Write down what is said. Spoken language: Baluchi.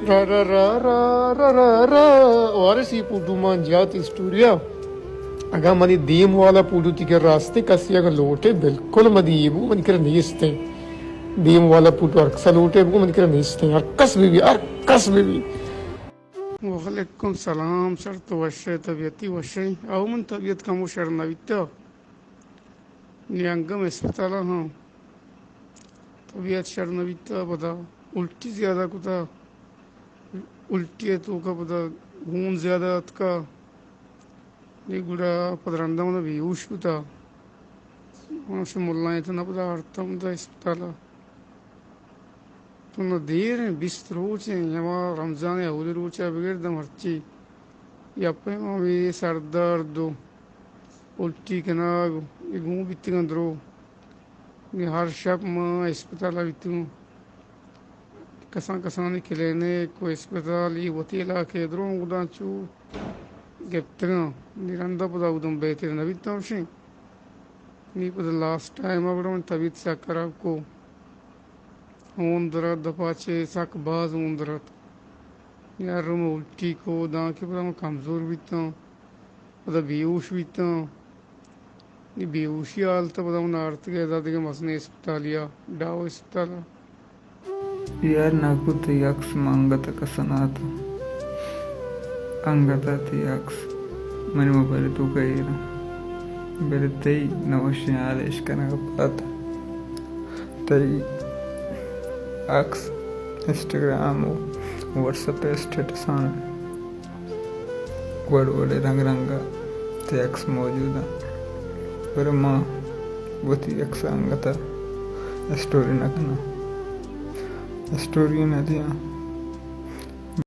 را را را را را را را۔ وارث، اے پوٹو مان جات اسٹوریا۔ اگاں منی دیم والا پوٹو تئی کرا است ایں، کسے اگاں لوٹے، بالکل مدی، اے بگو منی کرا نیست ایں۔ دیم والا پوٹو ہر کسا لوٹے، بگو منی کرا نیست ایں۔ ہر کس بہ بی، ہر کس بہ بی۔ وعلیکم سلام، سر تو وش ئے، طبیعتی وش ئے؟ او من طبیعت کمو شر نہ بیتا۔ نی انگم اسپتال ءَ ہاں۔ طبیعت شر نہ بیتا، پدا الٹی زیادہ کتا۔ الٹی ءِ توکا پدا گون زیادہ اتکا۔ نی گڑا پدا رندا من بیہوش بوتا۔ من شو ملائیں تنا پدا آرتم دا اسپتال ءَ۔ تو نہ دیر ایں، بیست روچ ایں، ہما رمضان ءِ اولی روچ ءَ بگر داں مرچی۔ یا پیم ہمے سر درد و الٹی کنگ، اے گون بیتگاں درو۔ نی ہر شپ ما اسپتال ءَ بیتگوں۔ کسان کسانی کلینک و اسپتال، اے وتی علاقہ ءَ درو گڑا چو گپتگاں۔ نی رندا پدا اودم بہتر نہ بیتاں اشیں۔ نی پدا لاسٹ ٹائم ءَ گڑا من طبیعت سک خراب کو۔ ہون درات دپا چہ سک باز ہون درات۔ یار من الٹی کو، دانکہ پدا من کمزور بیتاں، پدا بیہوش بیتاں۔ نی بیہوشی حالت ءَ پدا من آرتگ ادا دگہ مزنیں اسپتالیا، ڈاؤ اسپتال ءَ۔ یار ناکو، تئی عکس من انگت ءَ کسان اتاں۔ انگت ءَ تئی عکس منی موبائل ءِ توکا ایر اَنت۔ بلے تئی نہ وشیں حال اش کنگ ءَ پاد تئی عکس انسٹاگرام و واٹس ایپ ءِ اسٹیٹساں وڑ وڑیں رنگ رنگ ءَ تئی عکس موجود اَنت، بلے ما وتی عکس ءَ انگت ءَ اسٹوری نہ کناں، اسٹوری نہ دیاں۔